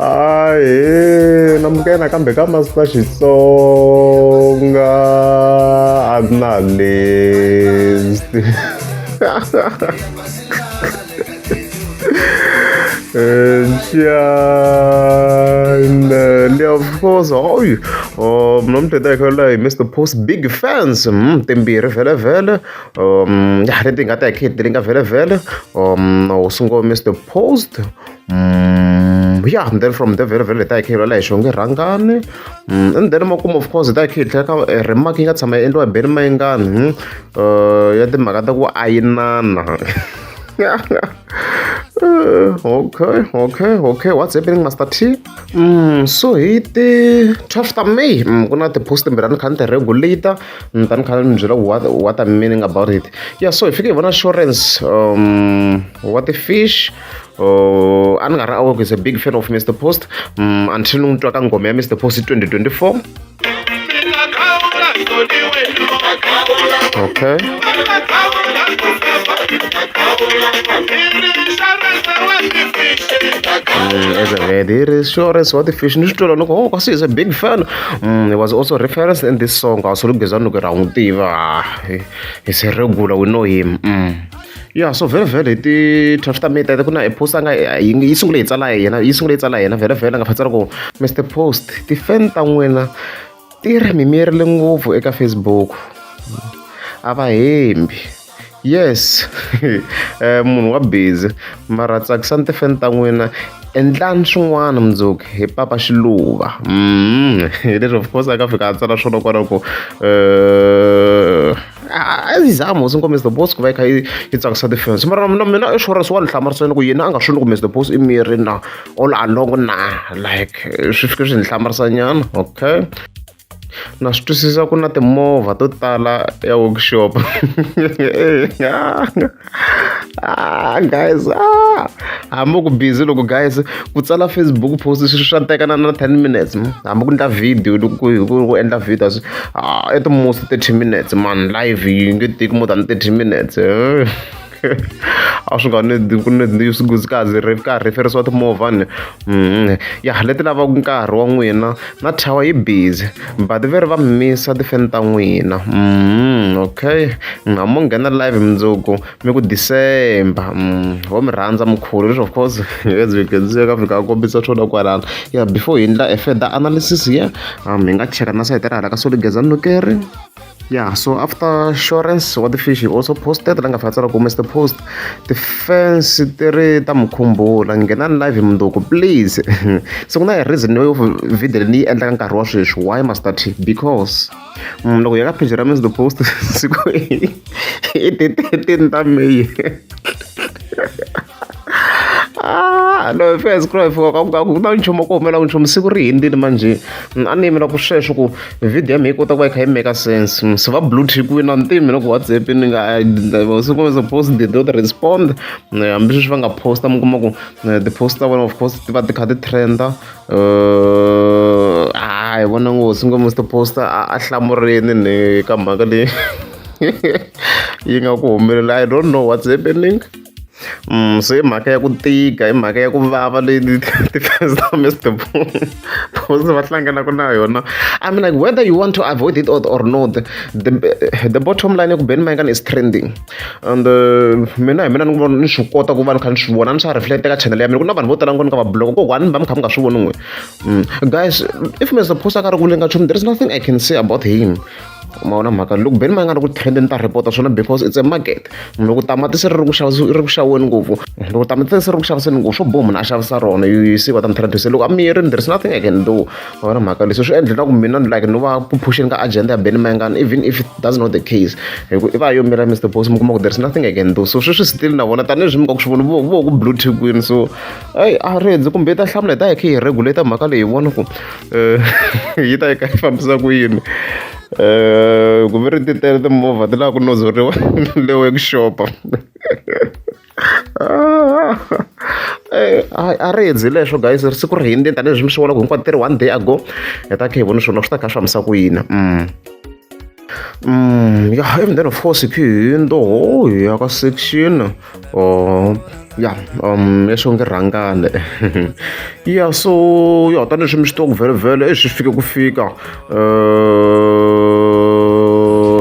Ahee namukela nakambe ka Master Xitsonga Analyst. Channel of course hayi namuntlha hi ta hi kha hi Mr Post big fans timbirhi vhele vhele ya leti hi nga ta hi kha hi ti linga vhele vhele wu sungula Mr Post ya and then from there vhele vhele hi ta hi kha hi lwela hi xonge rhangani and then makumu of course hi ta hi kha hi tlhela ka remark yi nga tshama yi endliwa hi Benny Mayengani ya timhaka ta ku ayinana okay okay okay what's happening Master T so hi ti 12 ta May ku na ti-post timbirhi a ni kha ni ti regulate ni ta ni kha ni byela what I'm meaning about it yeah so hi fike hi vona insurance wa ti-fish a ni nga ri aware is a big fan of Mr Post until ni n'wi twa ka nghoma ya Mr Post 2024 okay as a very insurance what the fish ni swi twela loko oh kasi is a big fan he was also referenced in this song a swi lugeza loko ra n'wi tiva he's a regular we know him Ya so vhele vhele hi ti 12 ta May ku na e post a nga yi sungule yi tsala hi yena yi sungule yi tsala hi yena vhele vhele a nga tsala ku Mister Post ti-fan ta n'wina ti ri mi miyerile ngopfu eka Facebook a va hembi yes munhu wa busy mara tsakisani ti-fan ta n'wina endlani swin'wana mundzuku hi papa xiluva hi leswi of course a nga fika a tsala swona kwala ku a yi zama hosi ngo Mr Boss ku va yi kha yi yi tsakisa ti-fans mara mina mina insurance wa ni hlamarisa ku yena a nga swi ku Mr Boss i miri na all along na like swi fike swi ni hlamarisa nyana okay na swi twisisa ku na timovha to tala ya workshop ah guys ah hambi ku busy loko guys ku tsala Facebook post swi swa teka na na 10 minutes hambi ku endla video loko ku ku endla video swi ah at most 30 minutes man live yi nge teki more than 30 minutes a swi nga ni ku ni kaze ri ka referisiwa timovha ni ya leti lavaka nkarhi wa n'wina na tower yi busy but ve ri va misa tifeni ta n'wina okay hambi mo nghena live mundzuku mi ku December ho mi rhandza mkhulu leswi of course as you can see ka fika a kombisa swona kwalano ya before hi endla a further analysis here hi nga cheka na sayiti ra hala ka Solly Gezani Nukeri yeah so after assurance wa the fish he also posted la nga fika tsala ku Mr Post ti-fans ti ri ta mukhumbula nghenani live hi mundzuku please so ku na reason yo video leyi ni yi endlaka nkarhi wa sweswi why Master T because loko hi ya ka page ra Mr Post siku i ti 13 ta May ah no hi fika hi scroll hi fika ka ku na nchumu ku humelela nchumu siku ri hundzile manjhe a ni yimela ku sweswo ku video ya mina yi kota ku va yi kha yi make sense se va blue tick wina ni tivi mina ku WhatsApp ni nga siku Mr Post did not respond hambi sweswi va nga posta mi kuma ku ti-post ta vona of course ti va ti kha ti trenda a hi vona nghozi ngo Mr Post a hlamurini ni ka mhaka leyi yi nga ku humelela I don't know what's happening so i mhaka ya ku tika i mhaka ya ku vava leyi ti-fans ta Mr Post va hlanganaka na yona I mean like whether you want to avoid it or not the bottom line ku Benny Mayengani is trending and mina hi mina ni ni swi kota ku va ni kha ni swi vona ni swa reflect ka channel ya mina ku na vanhu vo tala ngo ni ka va block ko one va mi kha mi nga swi voni n'we guys if Mr Post a ka ri ku vuleni ka nchumu there is nothing I can say about him ma vona mhaka loko Benny Mayengani ri ku trendeni ta report swona because it's a market loko tamatisi ri ri ku ri ku xaviweni ngopfu loko tamatisi ri ku xaviseni ngopfu swo boha munhu a xavisa rona you see what I'm trying to say loko a miyerini there is nothing I can do ma vona mhaka leswi swi endla na ku mina like no va ku phusheni ka agenda ya Benny Mayengani even if that's not the case hi ku i va yo mira Mr Post mi kuma ku there is nothing I can do so sweswi still na vona tanihileswi mi nga ku swi voni vo vo ku blue tick kwini so eyi a rhendzi kumbe yi ta hlamula hi ta hi kha hi regulate mhaka leyi hi vona ku yi ta yi kha yi fambisa ku yini ku ve ri ti tele timovha ti lava ku nozoriwa le workshop a ri hundzi leswo guys siku ri hundzile tanihileswi mi swi vona ku hinkwato ti ri one day ago hi ta kha hi vona swona swi ta kha swi fambisa ku yini. Ya even then of course hi ho hi ya ka section or ya ya Xongi Rhangani ya so ya tanihileswi mi swi tivaka vhele vhele i swi fike ku fika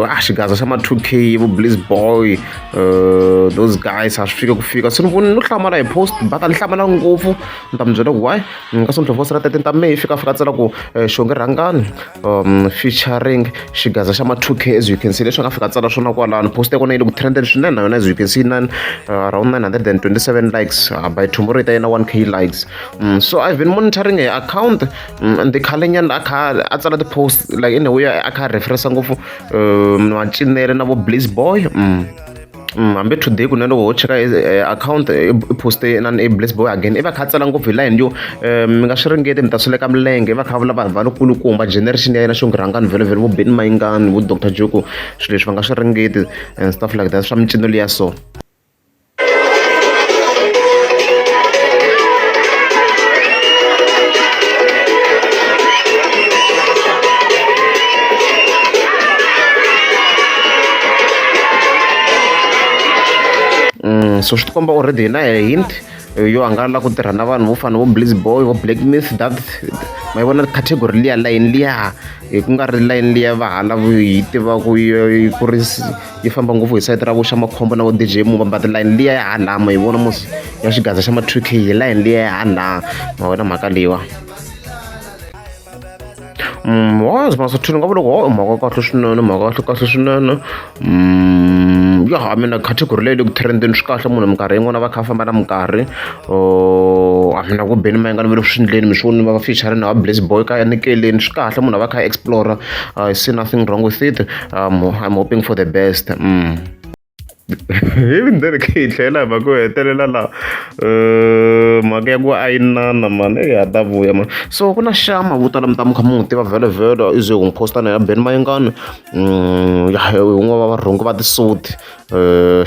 a xigaza xa ma 2K vo Bliss Boy those guys a swi fike ku fika se ni vone no hlamala hi post but a ni hlamala ngopfu ni ta mi byela ku why ka sontlha ra 13 ta May fika fika tsala ku Xongi Rhangani featuring xigaza xa ma 2K as you can see leswi a nga fika tsala swona kwalano post ya kona yi le ku trendeni swinene na yona as you can see nine around 927 likes by tomorrow yi ta yena 1K likes. So I've been monitoring her account and the khale nyana a kha a tsala ti-post like in a way a kha a reference ngopfu macinelo na vo Bliss Boy. Hambi today kunene loko ho cheka account i poste na i Bliss Boy again i va kha a tsala ngopfu hi line yo mi nga swi ringeti mi ta sweleka milenge i va kha a vula vanhu va lokulukumba generation ya yena Xongi Rhangani vhele vhele vo Benny Mayengani vo Doctor Joko swilo leswi va nga swi ringeti and stuff like that swa mincino liya so. So swi tikomba already hina hi hint yo hangalala ku tirha na vanhu vo fana vo Bliss Boy vo Black Myth that ma yi vona category liya line liya hi ku nga ri line liya va hala hi tivaka ku ri yi famba ngopfu hi sayiti ra vo xa makhombo na vo DJ Mumba but line liya ya hala ma yi vona mos ya xigaza xa ma 2K hi line liya ya hala ma vona mhaka leyiwa. Was Masathuni nga vula ku ho mhaka kahle swinene mhaka kahle kahle swinene ya mina category leyi le ku trendeni swi kahle munhu minkarhi yin'wana va kha va famba na minkarhi a mina ku Benny Mayengani va le ku swi endleni mi swi voni va feature na va Bliss Boy ka nikeleni swi kahle munhu a va kha a explore I see nothing wrong with it I'm hoping for the best. Ivi then hi tlhela hi mhaka yo hetelela laha mhaka ya ku a yi nana mani eyi ha ta vuya mani so ku na xama vo tala mi ta mi kha mi n'wi tiva vhele vhele i ze n'wi posta na ya Benny Mayengani ya wun'we wa varhungi va tisuti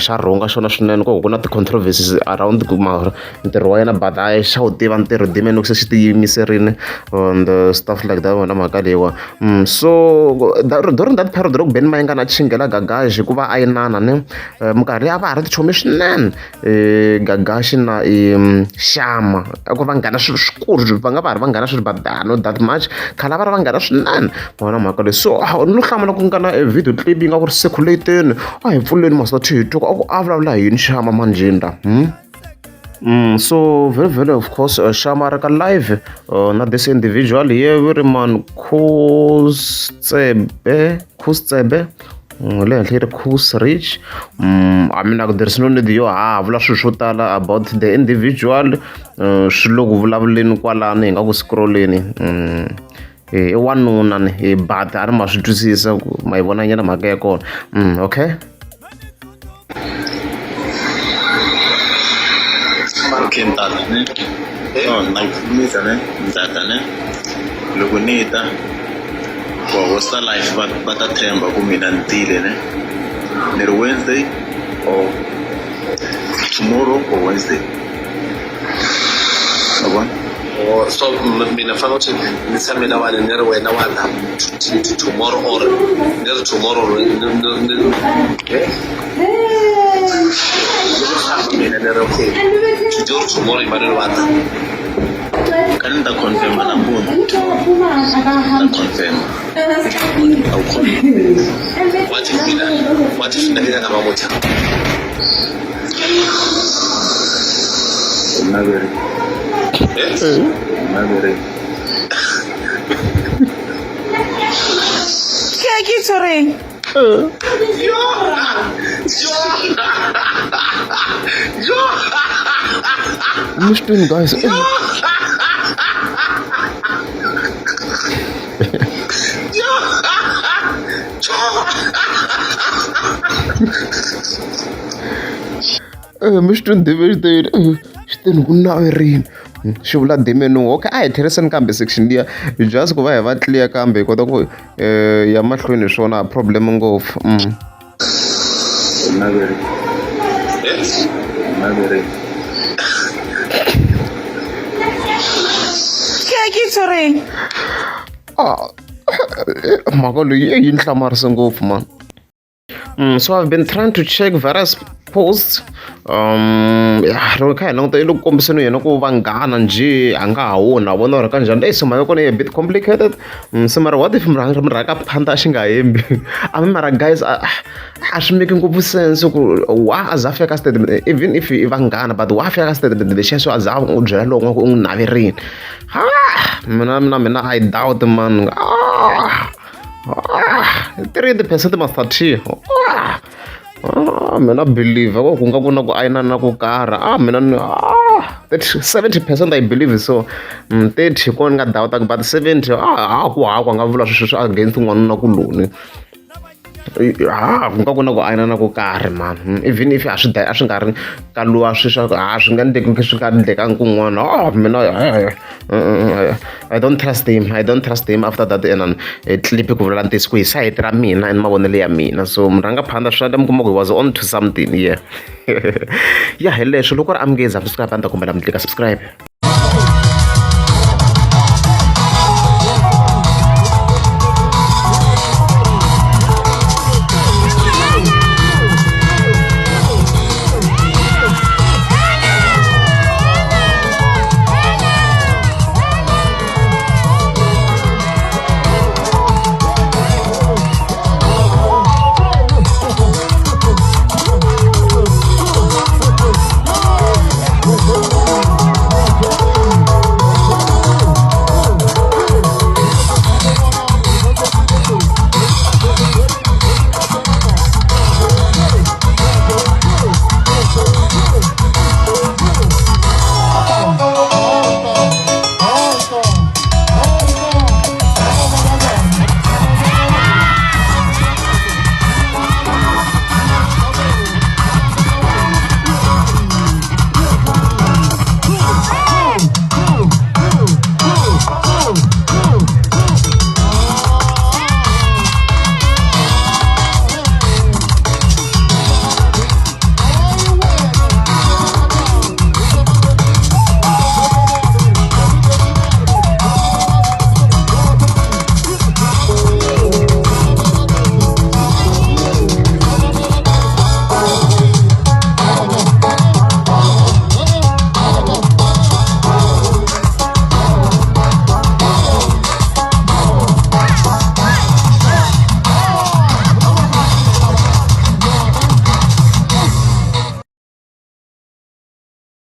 xa rhunga xona swinene ku ku na ti-controversies around ntirho wa yena but hayi xa wu tiva ntirho Damian loko se xi tiyimiserile and stuff like that wona mhaka leyiwa. So during that period loko Benny Mayengani a chinghela Gagash hikuva a yi nana ne minkarhi a va ha ri tichomi swinene Gagash na Shama a ku vanghana swilo swikulu va nga va ha ri vanghana sweswi but not that much khale a va ri vanghana swinene ma vona mhaka leyi so ni lo hlamala ku nga na video clip yi nga ku ri circulate-eni a hi pfuleni masiku hi twa ku a ku a vulavula hi yini Shama manjheni la. So very very of course Shama ri ka live na this individual here vi ri man Khustsebe Khustsebe le henhla yi ri Khus Rich I mean there is no need yo ha vula swilo swo tala about the individual swi le ku vulavuleni kwalano hi nga ku scrolleni i wanuna ni but a ni ma swi twisisa ku ma yi vona nyana mhaka ya kona okay. Okay ni ta ta ne no na ku pfunisa ne ni ta ta ne loko ni ta ku hosta life va va ta tshemba ku mina ni tile ne ni ri Wednesday or tomorrow or Wednesday ma vona. Oh, so mina fanele ukuthi ni tshame na wani ni ri wena wa ta tomorrow or ni ri tomorrow eh? Mina ni ri okay today or tomorrow Emmanuel wa ta. Ka ni ta confirm nampundzu ta confirm a wu khomi. What if mina what if mina nga va mutha? Naveri. Naveri. Ke ke tshwereng? Mi swi twini guys. Mi swi twini Damian xi teni ku naverini xi vula Damian okay a hi tlheriseni kambe section liya just ku va hi va clear kambe hi kota ku ya mahlweni hi swona problem ngopfu. Ke ke tshwereng? Ah. Mhaka leyi yi ni hlamarise ngopfu mani. So I've been trying to check various posts. Yeah, loko kha hi languta i le ku kombiseni yena ku vanghana njhe a nga ha woni a vona uri ka njhani se mhaka ya kona yi a bit complicated. Se mara what if murhangaphandha a xi nga hembi I mean mara guys a a swi make ngopfu sense ku wa a za a fika ka statement even if i vanghana but wa fika ka statement lexiya xo a za a n'wi byela lowun'wana ku u n'wi naverile. Ha mina mina mina I doubt man. Ah! Ah, 30% Master T. Ah, ah, mina believe ku nga ku na ku ayinana na ku karha. Ah, mina ni ah, 30, 70% I believe so. 30 ko ni nga doubt but 70 ah, ku ha ku nga vula sweswo against n'wanuna kuloni. Ha ku nga ku na ku ayinana ko karhi man. Even if a swi a swi nga ri ka luwa swi swa a swi nga endleki swi nga endlekanga kun'wana. Ah, mina I don't trust him. I don't trust him after that and clip ku vula ntiyiso ku hi sayiti ra mina and mavonelo ya mina. So murhangaphandha swi endla mi kuma ku he was on to something yeah. Ya hi leswo loko ri amukeza subscribe a ni ta kombela mi tlika subscribe.